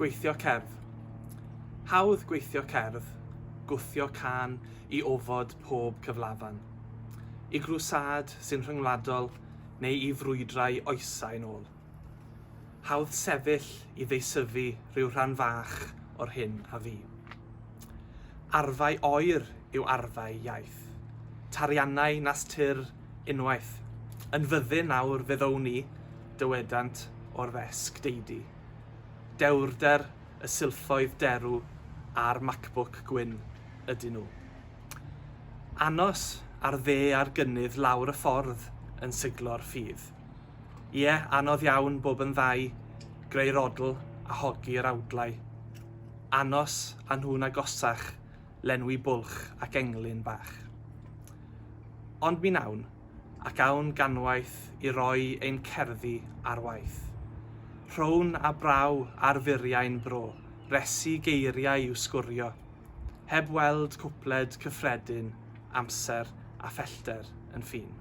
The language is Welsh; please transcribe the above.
Gweithio cerdd. Hawdd gweithio cerdd, gwthio cân i ofod pob cyflafan. I grwsâd sy'n rhyngwladol neu i frwydrau oesau'n ôl. Hawdd sefyll i ddeisyfu rhyw rhan fach o'r hyn a fu. Arfau oer yw arfau iaith. Tariannau nas tir unwaith. Yn fyddin nawr fe ddown ni, dywedant o'r ddesg deidi. Dewrder y silffoedd derw a'r Macbook gwyn ydyn nhw. Anos ar dde ar gynnydd lawr y ffordd yn siglo'r ffydd. Ie, anodd iawn bob yn ddau, greu'r odl a hogi'r awdlau. Anos a nhw'n agosach lenwi bwlch ac englyn bach. Ond mi wnawn, ac awn ganwaith i roi ein cerddi ar waith. Rhown a braw ar furiau'n bro, resi geiriau i'w sgwrio, heb weld cwpled cyffredin, amser a phellter yn ffin.